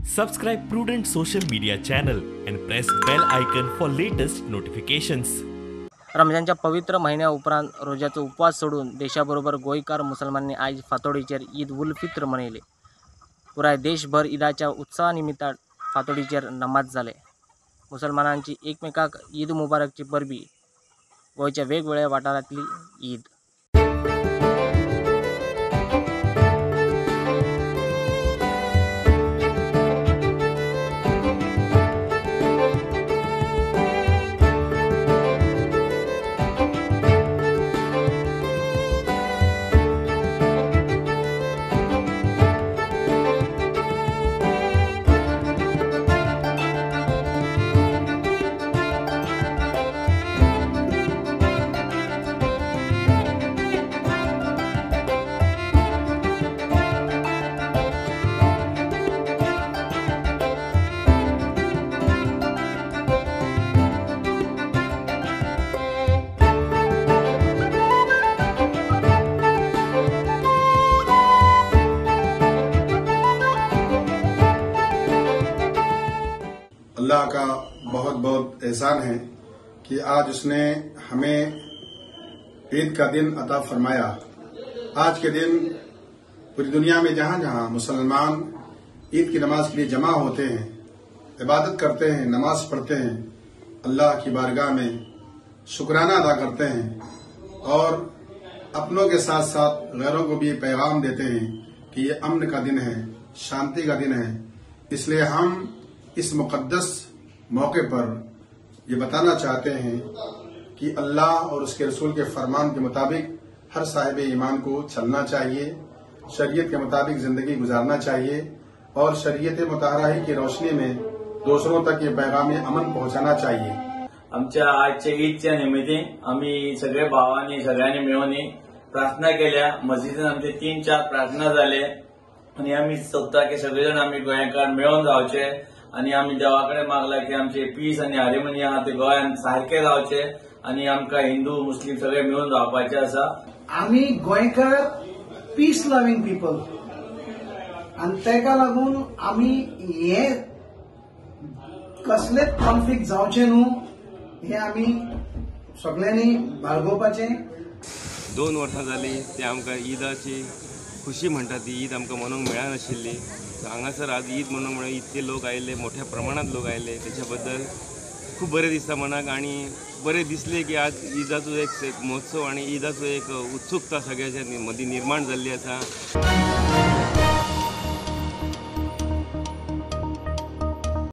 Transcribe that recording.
Subscribe Prudent Social Media channel and press bell icon for latest notifications. रमजानच्या पवित्र महिन्या उपरांत रोजाचो उपवास सोडून देशाबरोबर गोंयकार मुसलमानांनी आयज फातोडीचेर ईद उल फित्र मनयले. पुराय देशभर ईदाच्या उत्सवा निमित्तान फातोडीचेर नमाज जाले. मुसलमानांची एकमेकाक ईद मुबारकची परबी. गोंयच्या वेगवेगळ्या वाठारांतली ईद. अल्लाह का बहुत बहुत एहसान है कि आज उसने हमें ईद का दिन अता फरमाया। आज के दिन पूरी दुनिया में जहां जहां मुसलमान ईद की नमाज के लिए जमा होते हैं, इबादत करते हैं, नमाज पढ़ते हैं, अल्लाह की बारगाह में शुक्राना अदा करते हैं और अपनों के साथ साथ गैरों को भी पैगाम देते हैं कि ये अमन का दिन है, शांति का दिन है। इसलिए हम इस मुकद्दस मौके पर ये बताना चाहते हैं कि अल्लाह और उसके रसूल के फरमान के मुताबिक हर साहिब ईमान को चलना चाहिए, शरीयत के मुताबिक जिंदगी गुजारना चाहिए और शरीयत मुतहरा ही की रोशनी में दूसरों तक ये पैगाम अमन पहुंचाना चाहिए। आमच्या आजच्या ईदच्या निमित्तान आमी सगळे भावांनी सगळ्यांनी मेळून प्रार्थना केल्या. मस्जिदीन आमचे 3-4 प्रार्थना जाले आनी आमी सोदता की सगळेजण आमी गोंयकार मेळून रावचे आनी आमी देवा कडेन मागला की आमचे पीस आनी हार्मोनी आहा ते गोंयांत सारके रावचे आनी आमकां हिंदू मुस्लीम सगळे मेळून रावपाचे आसा. आमी गोंयकार पीस लव्हिंग पीपल आनी तेका लागून आमी हे कसलेच कॉन्फ्लिक्ट जावचे न्हू हे आमी सगळ्यांनी बाळगोवपाचें. 2 वर्सां जाली ते आमकां ईदाची खुशी म्हणटा ती ईद आमकां मनोवंक मेळनाशिल्ली. हांगासर आज ईद मनोवंक मेळ्ळी, इतके लोक आयले, मोठ्या प्रमाणात लोक आयले, त्याच्या बद्दल खूब बरें दिसता मनाक आनी बरें दिसलें की आज ईदाचो एक महोत्सव आनी ईदाचो एक उत्सुकता सगळ्याच्या मदीं निर्माण जाल्ली आसा.